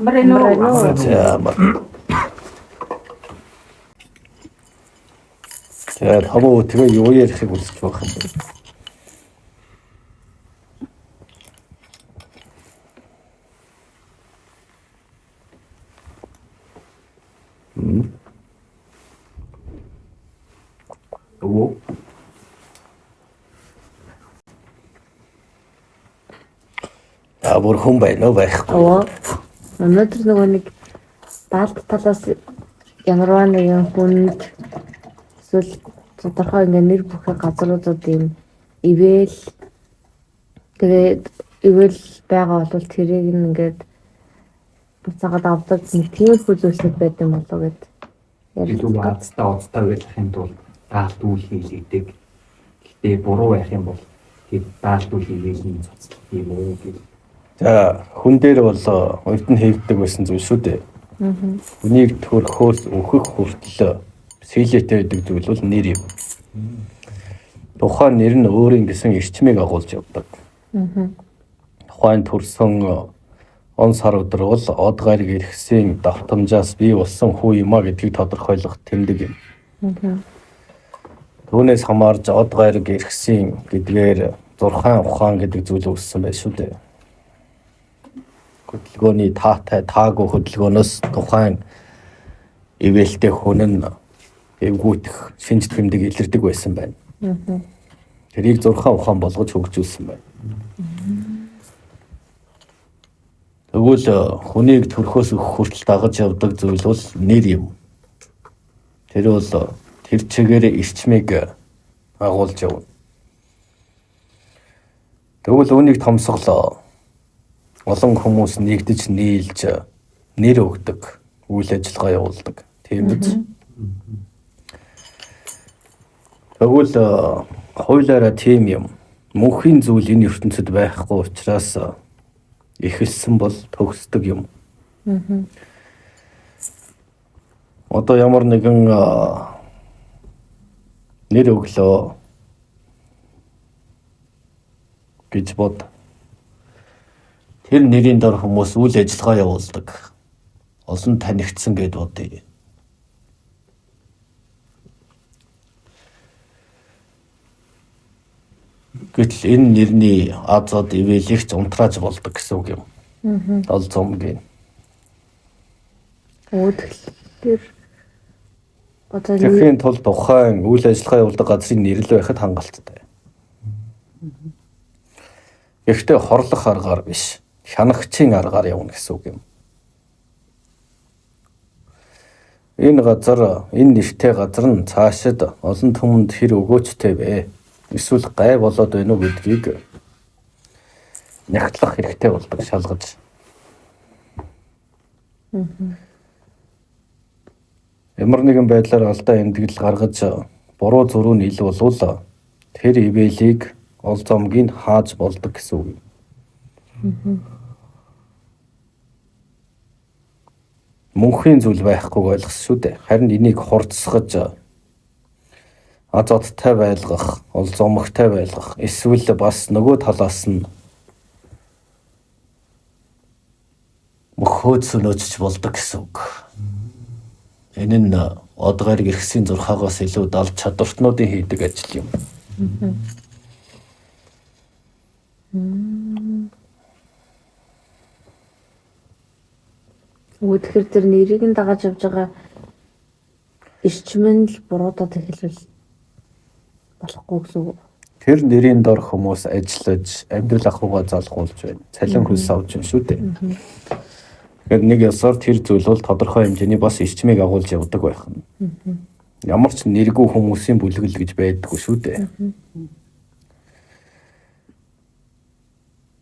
Амар энэ үү? За амар. За хамуу тэгээ юу ярихыг хүсэж байх юм бэ? Өвөө. За бүр хүн байна уу байхгүй. Өвөө. Өнөөдөр нөгөө нэг даалт талаас ямарваа нэгэн хүнд эсвэл тодорхой ингээ нэр бүхий газруудад ийм ивэл тэгээд ивэл байгаа бол тэрийг нь ингээд буцаагаад авдаг нэг тиймэрхүү зүйлсүүд байд юм болоо гэд Илүү ярилцгаа. азтай одтой байхын тулд даалт үйл хийлэгдэг. Гэтэ буруу байх юм бол тэр даалт үйл хийлгэлийн цоцлох юм уу гэл. За хүн дээр бол урд нь хийгддэг байсан зүйл шүү дээ. Хүнийг төрхөөс өөхөх хүртэл сэлэтэй байдаг зүйл бол нэр юм. Тухайн нэр нь өөрийн гэсэн эрчмийг агуулж явдаг. Тухайн төрсөн он сар өдөр бол од гариг эргэсийн давтамжаас бий болсон хүү юм а гэдгийг тодорхойлох тэмдэг юм. Түүнээс хамаарж од гариг эргэсийн гэдгээр зурхаан ухаан гэдэг зүйл үүссэн байх шүү дээ. Хөдөлгөөний таатай таагүй хөдөлгөөнөөс тухайн ивэлтэй хүн нь эвгүүтэх шинж тэмдэг илэрдэг байсан байна. Тэрийг зурхаан ухаан болгож хөгжүүлсэн байна. Тэгвэл хүнийг төрхөөс өгөх хүртэл дагаж явдаг зүйл бол нэр юм. Тэр бол тэр чигээр эрчмийг агуулж явна. Тэгвэл үүнийг томсголоо. Олон хүмүүс нэгдэж нийлж нэр өгдөг, үйл ажиллагаа явуулдаг. Тийм биз? Тэгвэл хуулиараа тийм юм. Мөнхийн зүйл энэ ертөнцид байхгүй учраас эхэлсэн бол төгсдөг юм. Одоо ямар нэгэн нэр өглөө гэж бод. Тэр нэрийн дор хүмүүс үйл ажиллагаа явуулдаг. Олон танигдсан гэд бодъё. Гэтэл энэ нэрний азад ивэлэгч унтрааж болдог гэсэн үг юм. Ол зомгийн. Өө тэгэхээр одоо Тэгэхийн тулд тухайн үйл ажиллагаа явуулдаг газрын нэрэл байхад хангалттай. Гэхдээ хорлох аргаар биш, хянагчийн аргаар явна гэсэн үг юм. Энэ газар, энэ нэртэй газар нь цаашид олон түмэнд хэр өгөөчтэй вэ? Эсвэл гай болоод байна уу гэдгийг нягтлах хэрэгтэй болдог шалгаж. Ямар нэгэн байдлаар алдаа эмдэгэл гаргаж буруу зөрүү нь ил болвол тэр ивэлийг ол зомгийг хааж болдог гэсэн үг юм. Мөнхийн зүйл байхгүйг ойлгосон шүү дээ. Харин энийг хурцсгаж аз одтой байлгах, ол зомогтой байлгах эсвэл бас нөгөө талаас нь мөхөөд сөнөөчж болдог гэсэн үг. Энэ нь од гариг эргэсийн зурхаагаас илүү дал чадвартнуудын хийдэг ажил юм. Өө тэгэхээр тэр нэрийг нь дагаж явж байгаа эрчим нь л буруудаад эхэлвэл болохгүй гэсэн үг. Тэр нэрийн дор хүмүүс ажиллаж, амьдрал ахуйгаа залгуулж байна. Цалин хөлс авч байна шүү дээ. Тэгэхээр нэг ёсоор тэр зүйл бол тодорхой хэмжээний бас эрчмийг агуулж явдаг байх нь. Ямар ч нэргүй хүмүүсийн бүлэглэл гэж байдаггүй шүү дээ.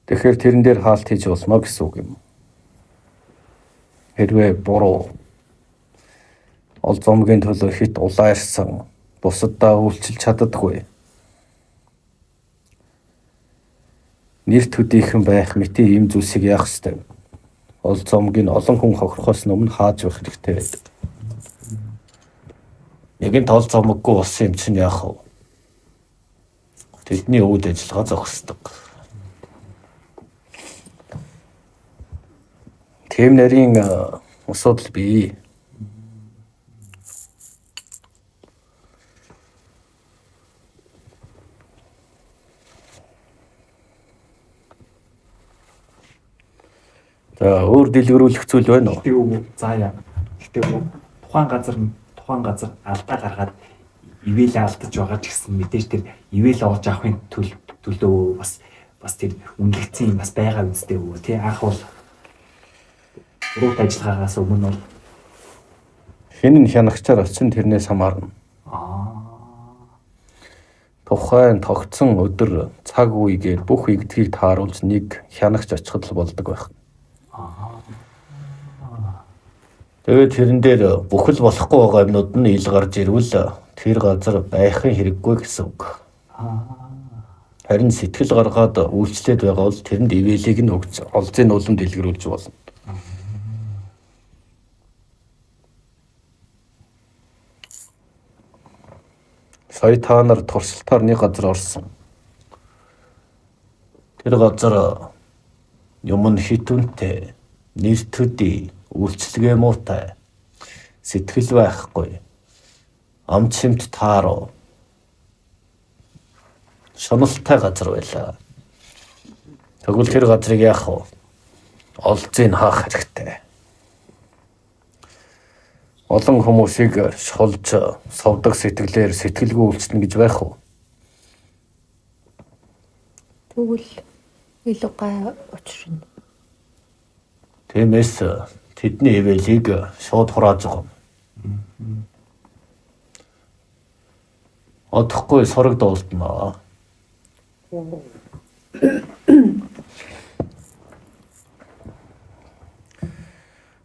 Тэгэхээр тэрэн дээр хаалт хийж болно гэсэн үг юм. Хэрвээ буруу ол зомгийн төлөө хит улаарсан бусаддаа үйлчилж чаддаггүй. Нэр төдийхөн байх мэтийн ийм зүйлсийг яах ёстой вэ? Ол зомгийг олон хүн хохирохоос өмнө хааж явах хэрэгтэй байдаг. Нэгэнт ол зомггүй болсон юм чинь яах вэ? Тэдний үйл ажиллагаа зогсдог. Тийм нарийн асуудал бий. За өөр дэлгэрүүлэх зүйл байна уу? Гэтэ үү за яа. Гэтэ үү тухайн газар алдаа гаргаад ивэл алдаж байгаа ч гэсэн мэдээж тэр ивэл олж авахын төлөө бас тэр үнэлэгдсэн юм бас байгаа үстэй үү тий. Анх бол урут ажиллагаагаас өмнө бол хэн нь хянагчаар очсон тэрнээс хамаарна. Тухайн тогтсон өдөр цаг үегээр бүх игдгийг тааруулж нэг хянагч очиход л болдог байх. Тэгээд тэрэн дээр бүхэл болохгүй байгаа юмнууд нь ил гарч ирвэл тэр газар байхын хэрэггүй гэсэн үг. Харин сэтгэл гаргаад үйлчлээд байгаа бол тэрэнд ивэлийг нь өгч олзын улам дэлгэрүүлж болно. Сая та нар туршилтаар нэг газар орсон. Тэр газар юм нь хит үнэтэй, нэр төдий, үйлчлэгээ муутай, сэтгэл байхгүй, ам чимт тааруу, шоналтай газар байлаа. Тэгвэл тэр газрыг яах вэ? Олзыг хаах хэрэгтэй. Олон хүмүүсийг шулж совдог сэтгэлээр сэтгэлгүй үйлчлэнэ гэж байх уу? Тэгвэл илүү гай учирна. Тиймээс тэдний ивэлийг шууд хурааж байгаа юм. Одохгүй сорог дуулдана.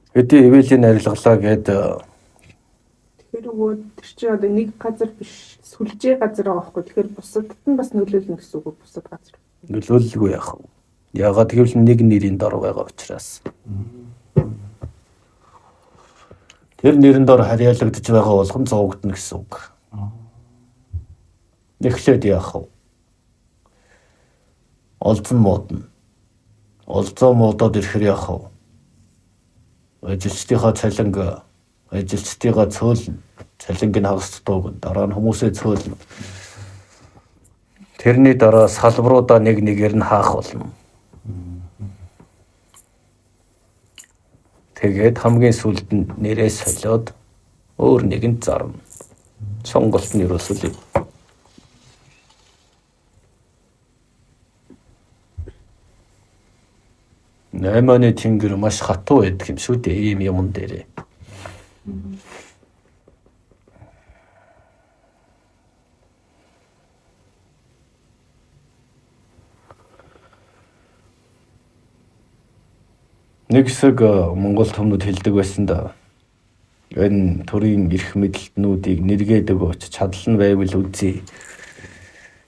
Хэдий ивэлийн арилгалаа гээд тэгэхээр нөгөө тэр чинь одоо нэг газар биш сүлжээ газар байгаа байхгүй. Тэгэхээр бусадд нь бас нөлөөлнө гэсэн үг үү? Бусад газар. Нөлөөлөлгүй яах вэ? Яагаад гэвэл нэг нэрийн дор байгаа учраас. Тэр нэрэн дор харьяалагдж байгаа болгон зовгдно гэсэн үг. Эхлээд яах вэ? Олзон муудна. Олзоо муудаад ирэхэр яах вэ? Ажилчдынхаа цалинг, ажилчдыгаа цөөлнө. Цалинг нь хагас дутууг, дараа нь хүмүүсээ цөөлнө. Тэрний дараа салбаруудаа нэг нэгээр нь хаах болно. Тэгээд хамгийн сүүлд нь нэрээ солиод өөр нэгэнд зарна. Сонголт нь ерөөсөө л Найманы тэнгэр маш хатуу байдаг юм шүү дээ ийм юмн дээрээ. Нэг хэсэг Монгол түмнүүд хэлдэг байсан да. Энэ төрийн эрх мэдэлтнүүдийг нэргээд өгөөч, чадал нь байвал үзье.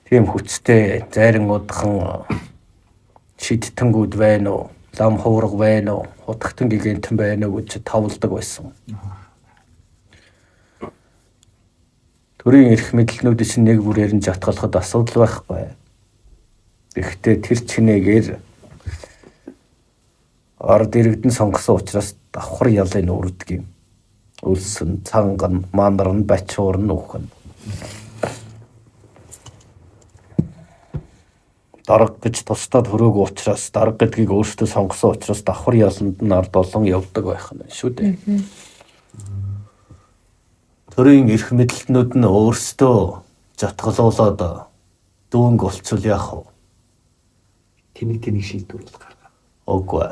Тийм хүчтэй зайран удхан шидтэнгүүд байна уу? Лам хувраг байна уу? Хутгтан гигантэн байна уу гэж тавладаг байсан. Төрийн эрх мэдэлтнүүд чинь нэг бүрээр нь жатгалахад асуудал байхгүй. Гэхдээ тэр чинээгээр ард иргэдэн сонгосон учраас давхар ялын үрдэг юм. Өлсөн, цанган, манар нь, бачуур нь үхэн. Дарга гэж тусдаа төрөөгүй учраас, дарга гэдгийг өөрсдөө сонгосон учраас давхар яланд нь ард олон явдаг байх нь шүү дээ. Төрийн эрх мэдэлтнүүд нь өөрсдөө жатгалуулаад дүүнг болцвол яах вэ? Тэнэг тэнэг шийдвэр бол гаргана. Үгүй.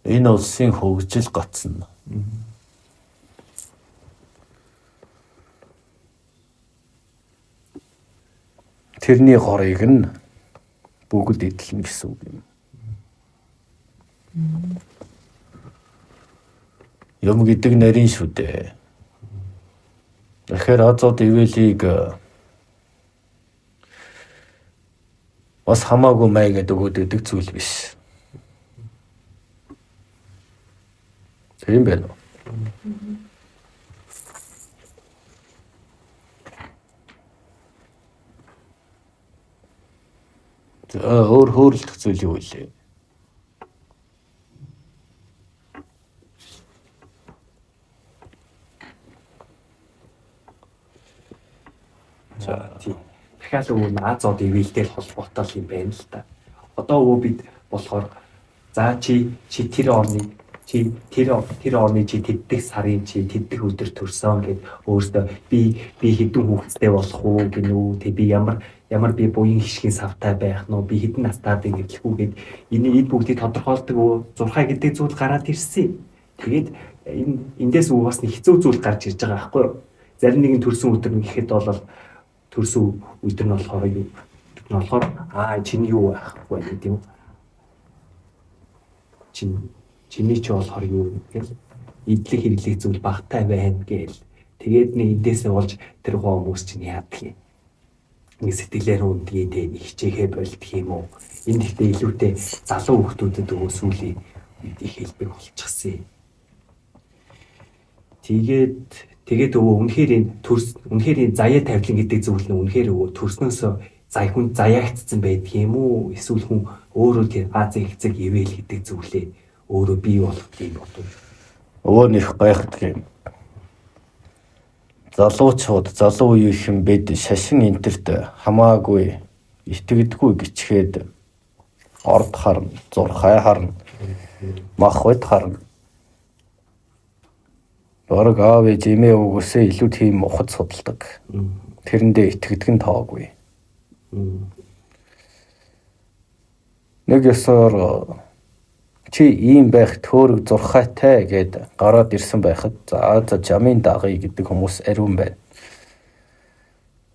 Энэ улсын хөгжил гоцно. Тэрний горыг нь бүгд эдлэнэ гэсэн үг юм. Юм гэдэг нарийн шүү дээ. Тэгэхээр азууд ивэлийг бас хамаагүй май гэдэг өгөөд өгдөг зүйл биш. Тийм байна уу? За өөр хөөрөлдөх зүйл юу вэ? Тийм. Дахиад өвөө нь Аз од ивэлтэй холбоотой юм байна л да. Одоо өвөө бид болохоор за чи чи тэр орныг чи тэр тэр орны чи тэддэх сарын чи тэддэх өдөр төрсөн гэд өөртөө би би хэдэн хүүхэдтэй болох уу гинүү тэг би ямар ямар би буян хишгийн савтай байх нь уу би хэдэн настай бэ гэдлэхүү гэд энэ эд бүгдийг тодорхойлдог өө зурхай гэдэг зүйл гараад ирсэн. Тэгээд энэ эндээс өө бас нэг хэцүү зүйл гарч ирж байгаа байхгүй юу? Зарим нэгэн төрсөн өдөр нь гэхэд бол төрсөн өдөр нь болохоор юу нь болохоор аа чиний юу байх вэ гэдэг юм. Чин чиний чи болохоор юу гэл идэх хэрэглэх зүйл багтай байна гээл. Тэгээд нэг эндээсээ болж тэр гоо хүмүүс чинь яадаг юм. Нэг сэтгэлээр үндгийн тэ нэг хичээхээ болдго юм уу. Энэ гэхдээ илүүтэй залуу хүүхдүүдэд өгөө сүүлийн үед их хэлбэг болчихсон юм. Тэгээд тэгээд өвөө үнэхээр энэ төрс үнэхээр энэ заяа тавилан гэдэг зүйл нь үнэхээр өвөө төрснөөсөө зай хүн заяагдсан байдаг юм уу? Эсвэл хүн өөрөө тэр аз ихцэг ивэл гэдэг зүйлээ өөрөө бий болгох юм бодов. Өвөө нэх гайхдаг юм. Залуучууд залуу үеийнхэн бид шашин энтерт хамаагүй итгэдэггүй гिचгээд орд харна, зурхай харна, мах бод харна. Бараг аав ээж эмээ өвгөөсөө илүү тийм ухад судалдаг. Тэрэндээ итгэдэг нь тоогүй. Нэг ёсоор чи ийм байх төөрөг зурхайтай гэд гараад ирсэн байхад за за жамын дагъя гэдэг хүмүүс ариун байна.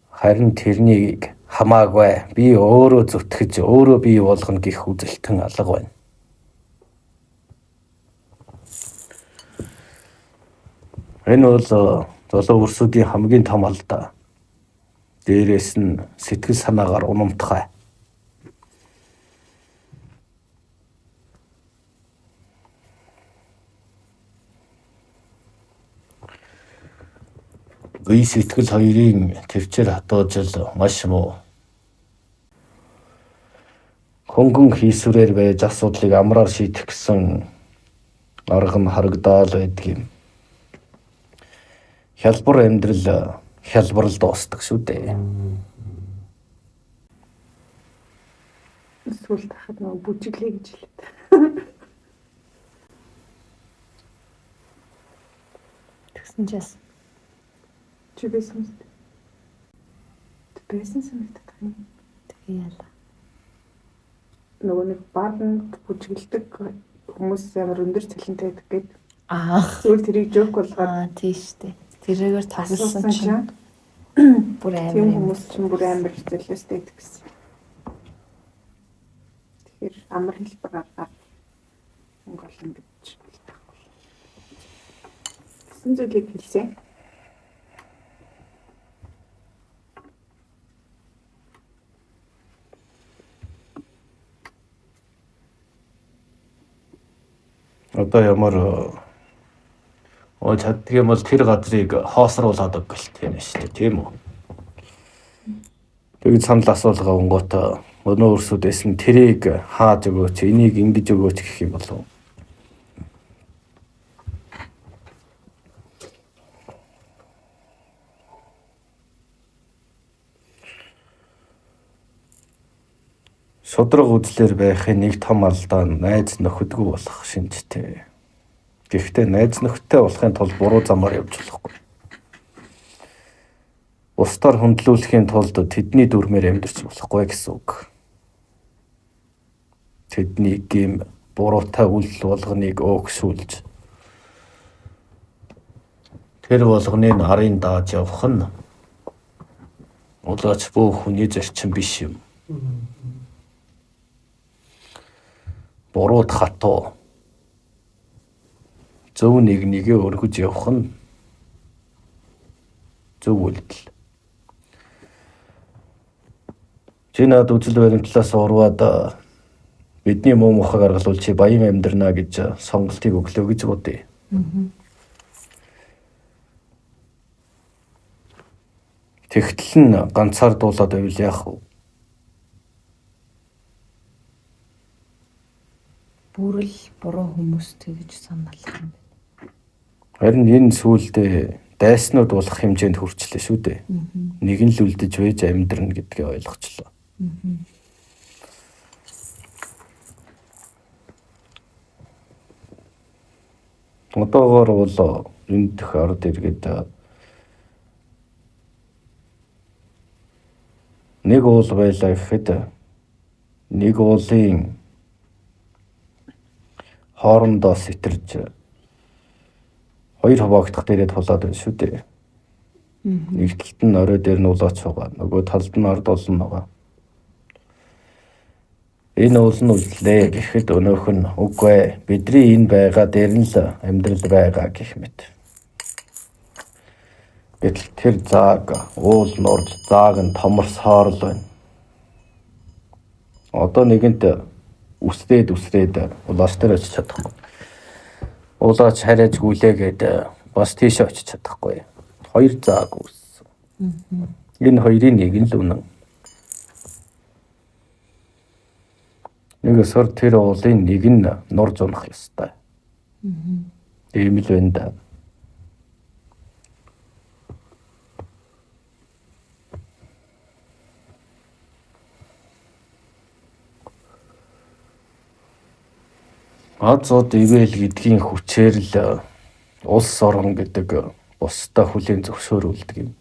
Харин тэрнийг хамаагүй би өөрөө зүтгэж өөрөө бий болгоно гэх үзэлтэн алга байна. Энэ бол залуу өрсүүдийн хамгийн том алдаа. Дээрээс нь сэтгэл санаагаар унамтгай. Үе сэтгэл хоёрын төвчээр хатуужил маш муу. Хөнгөн хийсвэрээр байж асуудлыг амраар шийдэх гэсэн арга нь харагдаал байдаг юм. Хялбар амьдрал хялбар л дуустдаг шүү дээ. Сүүл тахад нөгөө бүжиглээ гэж хэлээд. Тэгсэн чинь Чи байсан юм. Байсан санагдах юм. тэгээ яла. Нөгөө нэг бааданд бүжиглдэг хүмүүс амар өндөр цалинтай байдаг гэд. Аа. Зүгээр тэрийг жоок болгоод Аа тийш үү. Тэрээр тоглосон асуусан чинь бүр амар тийм юм. хүмүүс чинь бүр амар золиостой байдаг гэсэн. Тэгэхээр амар хэлбэр гаргаад мөнгө олно гэж хэлдэг. Гэсэн зүйлийг хэлсэн. Одоо ямар оо чаддаг юм бол тэр газрыг хоосруулад өг гэлтэй юм шүү дээ, тийм үү? Тэгж санал асуулга өнгөт өнөө өрсүүдээс нь тэрийг хааж өгөөч, энийг ингэж өгөөч гэх юм болов. Шудраг үзлэр байхын нэг том алдаа нь найз нөхөдгүй болох шинжтэй. Гэхдээ найз нөхдөд болохын тулд буруу замаар явж болохгүй. Бусдаар хүндлүүлэхийн тулд тэдний дүрмээр амьдарч болохгүй гэсэн үг. Тэдний гэм буруутай үйлдэл болгоныг өөгшүүлж тэр болгоныг арын дааж явах нь улаач бөө хүний зарчим биш юм. Бурууд хатуу зөв нэг нэгээ өргөж явах нь зөв үйлдэл. Чи над үзэл баримтлаас урваад бидний муу мухаг аргалуул чи баян амьдрнаа гэж сонголтыг өглөө гэж бодъё. Тэгтэл нь ганцаардуулаад байвал яах вэ? Бүр л буруу хүмүүс тэгж санаалах юм байна. Харин энэ сүулдэ Дайснууд болох хэмжээнд хүрчлээ шүү дээ. Нэг нь л үлдэж байж амьдрна гэдгээ ойлгочлоо. Одоогоор бол энэ дэх ард иргэд нэг уул байлаа гэхэд нэг уулын хоорондоо сэтэрж хоёр хуваагдах дээрээ тулаад байна шүү дээ. Нэг талд нь орой дээр нь улаач байгаа. Нөгөө талд нь ард олон байгаа. Энэ уул нь үлдлээ гэхэд өнөөх нь үгүй ээ. Бидний энэ байгаа дээр нь л амьдрал байгаа гэх мэт. Гэтэл тэр зааг уул нурж зааг нь томорсоор л байна. Одоо нэгэнт үсрээд улаач дээр очиж чадахгүй. Улаач харайж гүйлээгээд бас тийшээ очиж чадахгүй. Хоёр зааг үүссэн. Энэ хоёрын нэг нь л үнэн. Нэг өсөр тэр уулын нэг нь нурж унах ёстой. Тийм л байна да. Аз од ивэл гэдгийн хүчээр л улс орон гэдэг бусдаа хүлээн зөвшөөрүүлдэг юм.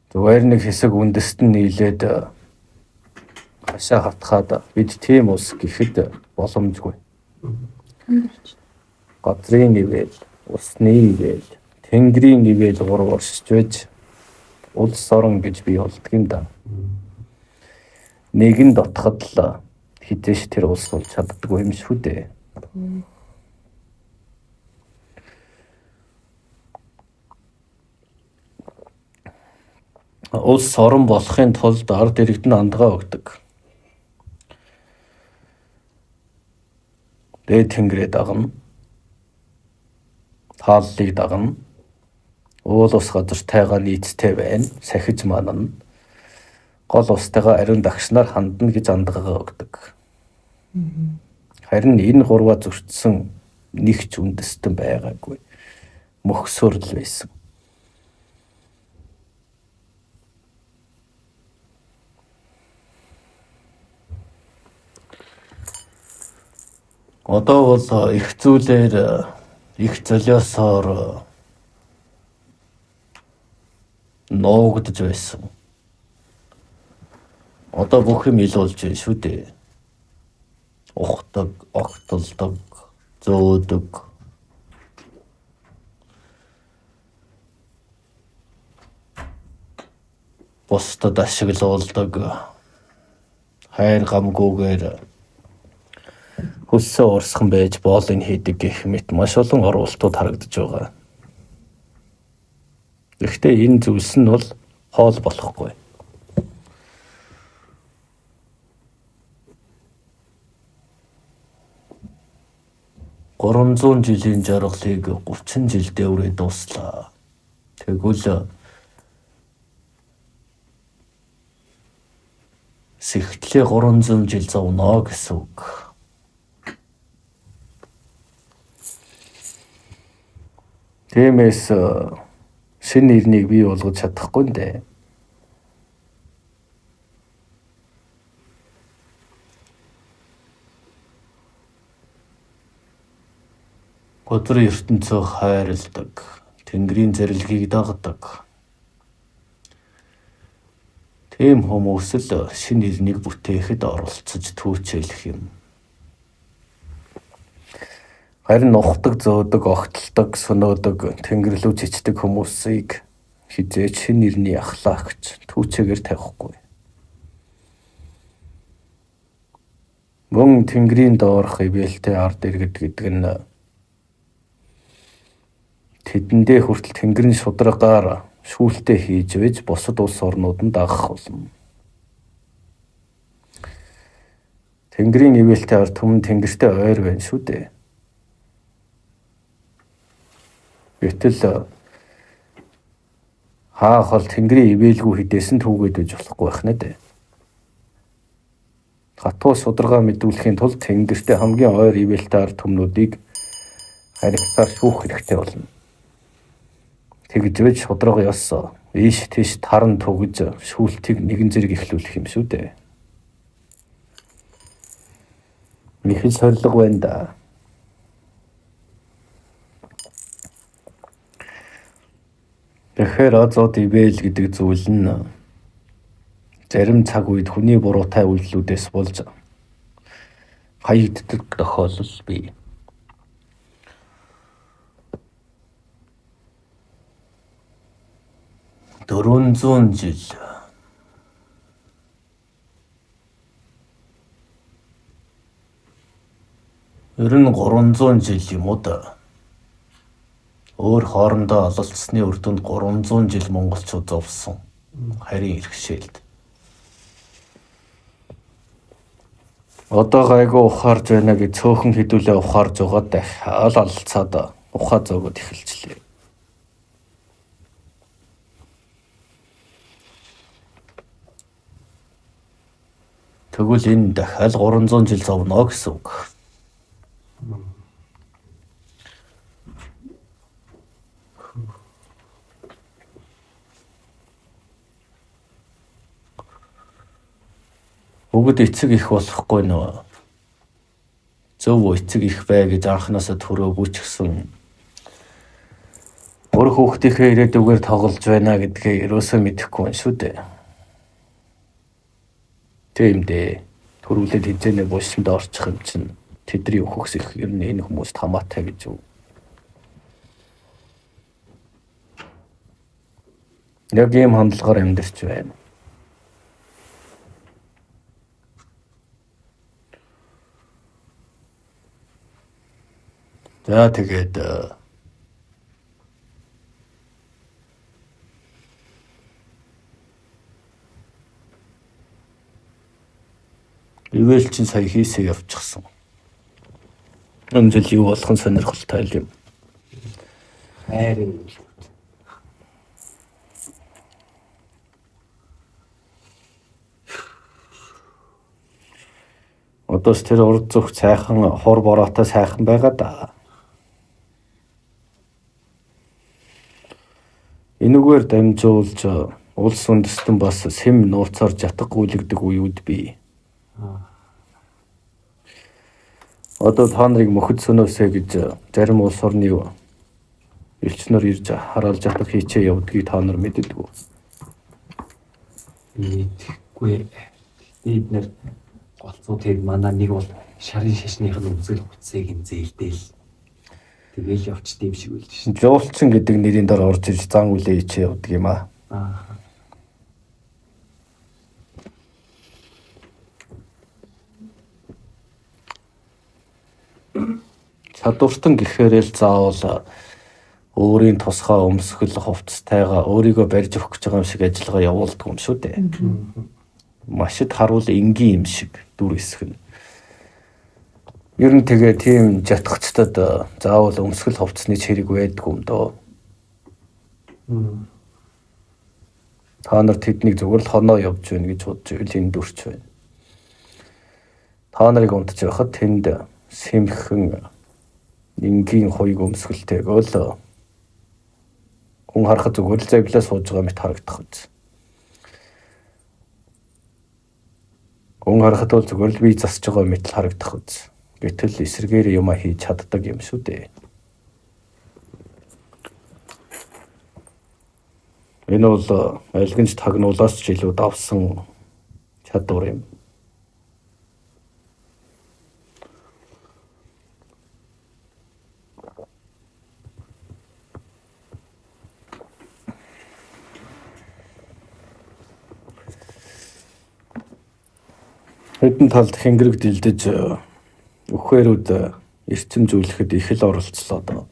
Зүгээр нэг хэсэг үндэст нь нийлээд хашаа хатхаад бид тийм улс гэхэд боломжгүй. Газрын ивэл, усны ивэл, тэнгэрийн ивэл гурав оршиж байж улс орон гэж бий болдго юм да. Нэг нь дотоход л хизээш тэр улс болж чаддаггүй юм шүү дээ. Улс орон болохын тулд ард иргэд нь андгаа өгдөг. Дээд тэнгэрээ дагна. Тааллыг дагна. Уул ус газартайгаа нийцтэй байна. Сахиж манана. Гол устайгаа ариун дагшнаар хандна гэж андгаагаа өгдөг. Харин энэ гурваа зөрчсөн нэг ч үндэстэн байгаагүй. Мөхсөр л байсан. Одоо бол их зүйлээр их золиосоор нуугдж байсан. Одоо бүх юм ил болж байна шүү дээ. Ухдаг, огтолдог, зөөдөг. Бусдад ашиглуулдаг. Хайр гамгүйгээр хөлсөө урсган байж боолыг хийдэг гэх мэт маш олон оруулалтууд харагдаж байгаа. Гэхдээ энэ зүйлс нь бол хоол болохгүй. 300 жилийн жаргалыг 30 жил дээврээ дууслаа. Тэгвэл сэгтлээ 300 жил зовно гэсэн үг. Тиймээс шинэ ирнийг бий болгож чадахгүй нь дээ. Газар ертөнцөө хайрладаг, Тэнгэрийн зэрлэгийг дагдаг. Тийм хүмүүс л шинэ ирнийг бүтээхэд оролцож түүчээлэх юм. Харин ухдаг, зөөдөг, огтлдог, сөнөөдөг, тэнгэр лүү чичдэг хүмүүсийг хэзээ ч шинэ ирний ахлаагч түүчээгээр тавихгүй. Мөн Тэнгэрийн доорх ивэлтэй ард иргэд гэдэг нь тэдэндээ хүртэл Тэнгэрийн шударгаар шүүлтээ хийж байж бусад улс орнууд нь дагах болно. Тэнгэрийн ивэлтэй ард түмэн Тэнгэртэй ойр байна шүү дээ. Гэтэл хаа хол Тэнгэрийн ивэлгүй хідээсэн түүгээд байж болохгүй байх нэ дээ. Хатуу шударгаа мэдүүлэхийн тулд Тэнгэртэй хамгийн ойр ивэлтэй ард түмнүүдийг харигсаар шүүх хэрэгтэй болно. Тэгж байж шударга ёс ийш тийш таран түгж шүүлтийг нэгэн зэрэг эхлүүлэх юм шүү дээ. Их л сорилго байна даа. Тэгэхээр азот ивэл гэдэг зүйл нь зарим цаг үед хүний буруутай үйлдэлүүдээс болж хаягддаг тохиолдол бий. 400 жил. Ер нь 300 жил юм уу да. Өөр хоорондоо ололцсны үр дүнд 300 жил монголчууд зовсон. Харин иргэшээлд. Одоо гайгүй ухаарж байна гэж цөөхөн хэдүүлээ ухаарж байгаа дахиад алалцаад ухаа зөөгөөд эхэлчлээ. Тэгвэл энэ дахиад 300 жил зовно гэсэн үг. Бүгд эцэг их болохгүй нөө. Зөв эцэг их бай гэж анхнаасаа төрөөгүй ч гэсэн өөр хүүхдийнхээ ирээдүгээр тоглож байна гэдгээ ерөөсөө мэдэхгүй юм шүү дээ. Тийм дээ. Төрүүлээд хизээнэ булшинд орчих юм чинь тэдний өхөхс их ер нь энэ хүмүүст хамаатай гэж үү. Яг ийм хандлагаар амьдарч байна. За тэгээд ивэл чинь сая хийсээ явчихсан. Энэ жил юу болох нь сонирхолтой юм. Хайрын юм. Одоос тэр урд зүх сайхан хур бороотой сайхан байгаа да. Энүүгээр дамжуулж улс үндэстэн бас сэм нууцаар жатга гүйлгдэг үеүд бий. Одоо та нарыг мөхөд сөнөөсэй гэж зарим улс орны элч нар ирж хараал жатга хийчээ явдгийг та нар мэддэг үү? Мэдэхгүй. Бид нэр голцоо тэр манай нэг бол шарын шашных нь үзэл хуцыг нь зээлдээл. Тэгэл явчт юм шиг үлж шин. Жуулчин гэдэг нэрийн дор орж ирж зан үлээ ичээ явдаг юм аа. Чадвартан гэхээрэл заавал өөрийн тусгай өмсгөл хувцастайгаа өөрийгөө барьж өгөх гэж байгаа юм шиг ажиллагаа явуулдаг юм шүү дээ. Машид харуул энгийн юм шиг дүр хэсэг нь. Ер нь тэгээ тийм жатгачтад заавал өмсгөл хувцсны ч хэрэг байдгүй юм дөө. Та нар тэднийг зүгээр л хоноо явж байна гэж бодож ивэл энэ дүрч байна. Та нарыг унтж байхад тэнд сэмхэн энгийн хуйг өмсгөлтэйгөө л хүн харахад зүгээр л завлаа сууж байгаа мэт харагдах биз. Хүн харахад бол зүгээр л бие засж байгаа мэт л харагдах биз. Гэтэл эсрэгээр юма хийж чаддаг юм шүү дээ. Энэ бол альгинч тагнуулаас ч илүү давсан чадвар юм. Хэдэн талд хэнгэрэг дэлдэж үхээрүүд эрчимжүүлэхэд их л оролцлоо доо.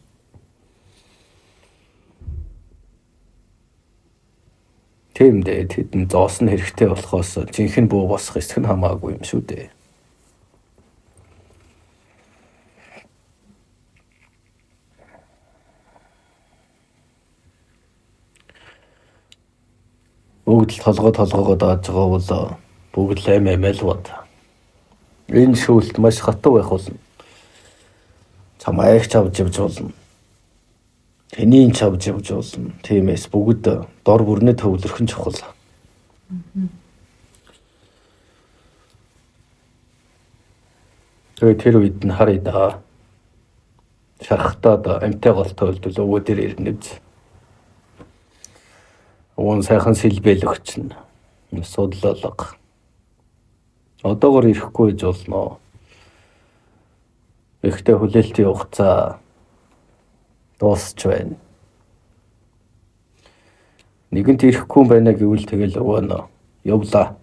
Тийм дээ, тэдэн зоос нь хэрэгтэй болохоос жинхэнэ бүү босох эсэх нь хамаагүй юм шүү дээ. Бүгд л толгой толгоогоо дааж байгаа бол бүгд л амь амиа л бод. Энэ шүүлт маш хатуу байх болно. Чамайг ч авч явж болно. Тэнийг чавж явж болно. Тиймээс бүгд дор бүрнээ төвлөрөх нь чухал. Тэгээд тэр үед нь харъя да. Шархтаад амьтай голтой үлдвэл өвөө дээр ирнэ биз. Өвөн сайхан сэлбэл өгчнө. Судлалга. Одоогор ирэхгүй гэж болно. Гэхдээ хүлээлтийн хугацаа дуусч байна. Нэгэнт ирэхгүй юм байна гэвэл тэгэл өвөө нь явлаа.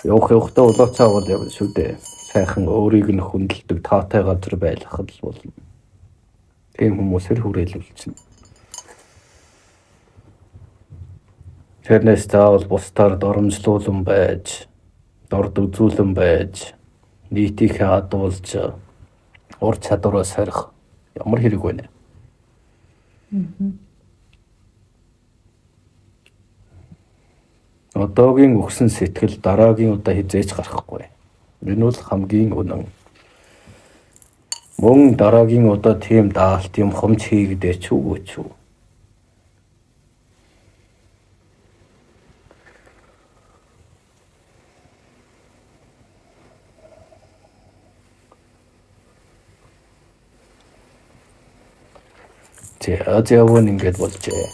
Явах явахдаа улаацаа бол явна шүү дээ. Сайхан өөрийг нь хүндэлдэг таатай газар байлгахад л болно. Тийм хүмүүсээр хүрээлүүлчихнэ. Тэрнээс заавал бусдаар доромжлуулан байж, дорд үзүүлэн байж, нийтийнхээ адуулж ур чадвараа сорих ямар хэрэг вэ? Одоогийн өгсөн сэтгэл дараагийн удаа хэзээ ч гарахгүй. Энэ бол хамгийн үнэн. Мөн дараагийн удаа тийм даалт юм хомж хийгдээч үгүй ч үү. За явна ингээд болжээ.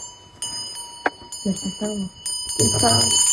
Баярлалаа.